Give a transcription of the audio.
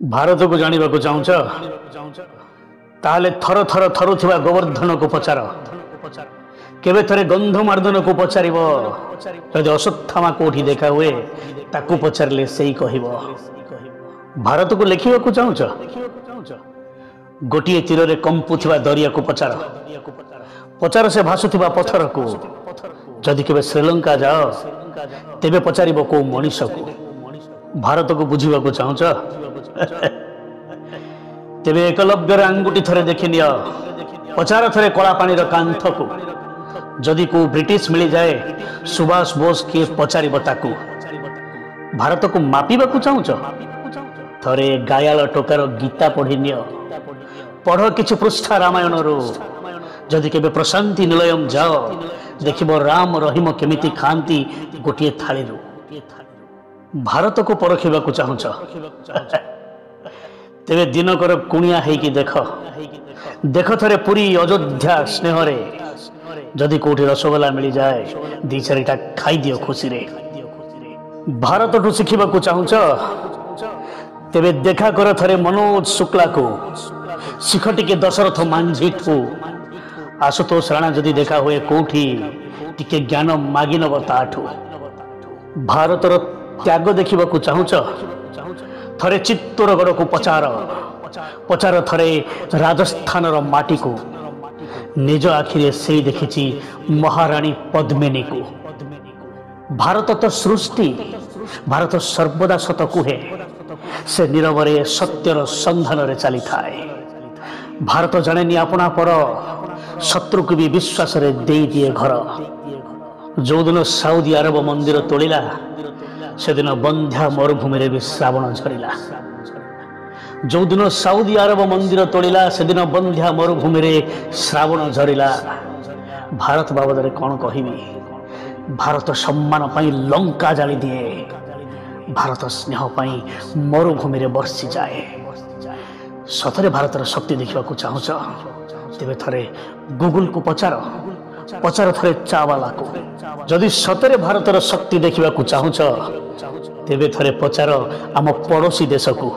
ଭାରତକୁ ଜାଣିବାକୁ ଚାହୁଁଛ ତାହେଲେ ଥର ଥର ଥରୁଥିବା ଗୋବର୍ଦ୍ଧନକୁ ପଚାର, କେବେ ଥରେ ଗନ୍ଧମାର୍ଦ୍ଦନକୁ ପଚାରିବ, ଯଦି ଅଶ୍ୱତ୍ଥାମା କୋଉଠି ଦେଖା ହୁଏ ତାକୁ ପଚାରିଲେ ସେଇ କହିବ। ଭାରତକୁ ଲେଖିବାକୁ ଚାହୁଁଛ, ଗୋଟିଏ ତୀରରେ କମ୍ପୁଥିବା ଦରିଆକୁ ପଚାର, ପଚାର ସେ ଭାସୁଥିବା ପଥରକୁ। ଯଦି କେବେ ଶ୍ରୀଲଙ୍କା ଯାଅ ତେବେ ପଚାରିବ କୋଉ ମଣିଷକୁ। ଭାରତକୁ ବୁଝିବାକୁ ଚାହୁଁଛ ତେବେ ଏକଲବ୍ୟର ଆଙ୍ଗୁଠି ଥରେ ଦେଖିନିଅ, ପଚାର ଥରେ କଳାପାଣିର କାନ୍ଥକୁ। ଯଦି କୋଉ ବ୍ରିଟିଶ ମିଳିଯାଏ ସୁଭାଷ ବୋଷ କିଏ ପଚାରିବ ତାକୁ। ଭାରତକୁ ମାପିବାକୁ ଚାହୁଁଛ, ଥରେ ଗାୟାଳ ଟୋକାର ଗୀତା ପଢି ନିଅ, ପଢ କିଛି ପୃଷ୍ଠା ରାମାୟଣରୁ। ଯଦି କେବେ ପ୍ରଶାନ୍ତି ନିଲୟମ ଯାଅ ଦେଖିବ ରାମ ରହିମ କେମିତି ଖାଆନ୍ତି ଗୋଟିଏ ଥାଳିରୁ। ଭାରତକୁ ପରଖିବାକୁ ଚାହୁଁଛ ତେବେ ଦିନକର କୁଣିଆ ହେଇକି ଦେଖ, ଦେଖ ଥରେ ପୁରୀ ଅଯୋଧ୍ୟା ସ୍ନେହରେ। ଯଦି କୋଉଠି ରସଗୋଲା ମିଳିଯାଏ ଦି ଚାରିଟା ଖାଇଦିଅ ଖୁସିରେ। ଭାରତଠୁ ଶିଖିବାକୁ ଚାହୁଁଛ ତେବେ ଦେଖା କର ଥରେ ମନୋଜ ଶୁକ୍ଲାକୁ, ଶିଖ ଟିକେ ଦଶରଥ ମାଞ୍ଝିଠୁ। ଆଶୁତୋଷ ରାଣା ଯଦି ଦେଖା ହୁଏ କୋଉଠି ଟିକେ ଜ୍ଞାନ ମାଗି ନବ ତାଠୁ। ଭାରତର ତ୍ୟାଗ ଦେଖିବାକୁ ଚାହୁଁଛ, ଥରେ ଚିତ୍ତୋରଗଡ଼କୁ ପଚାର, ପଚାର ଥରେ ରାଜସ୍ଥାନର ମାଟିକୁ। ନିଜ ଆଖିରେ ସେଇ ଦେଖିଛି ମହାରାଣୀ ପଦ୍ମିନୀକୁ। ଭାରତ ତ ସୃଷ୍ଟି, ଭାରତ ସର୍ବଦା ସତ କୁହେ, ସେ ନୀରବରେ ସତ୍ୟର ସନ୍ଧାନରେ ଚାଲିଥାଏ। ଭାରତ ଜାଣେନି ଆପଣା ପର, ଶତ୍ରୁକୁ ବି ବିଶ୍ୱାସରେ ଦେଇଦିଏ ଘର। ଯେଉଁଦିନ ସାଉଦି ଆରବ ମନ୍ଦିର ତୋଳିଲା ସେଦିନ ବନ୍ଧ୍ୟା ମରୁଭୂମିରେ ବି ଶ୍ରାବଣ ଝରିଲା। ଯେଉଁଦିନ ସାଉଦି ଆରବ ମନ୍ଦିର ତୋଳିଲା ସେଦିନ ବନ୍ଧ୍ୟା ମରୁଭୂମିରେ ଶ୍ରାବଣ ଝରିଲା। ଭାରତ ବାବଦରେ କ'ଣ କହିବି, ଭାରତ ସମ୍ମାନ ପାଇଁ ଲଙ୍କା ଜାଳି ଦିଏ, ଭାରତ ସ୍ନେହ ପାଇଁ ମରୁଭୂମିରେ ବର୍ଷିଯାଏ। ସତରେ ଭାରତର ଶକ୍ତି ଦେଖିବାକୁ ଚାହୁଁଛ ତେବେ ଥରେ ଗୁଗୁଲକୁ ପଚାର, ପଚାର ଥରେ ଚାୱାଲାକୁ। ଯଦି ସତରେ ଭାରତର ଶକ୍ତି ଦେଖିବାକୁ ଚାହୁଁଛ ତେବେ ଥରେ ପଚାର ଆମ ପଡ଼ୋଶୀ ଦେଶକୁ।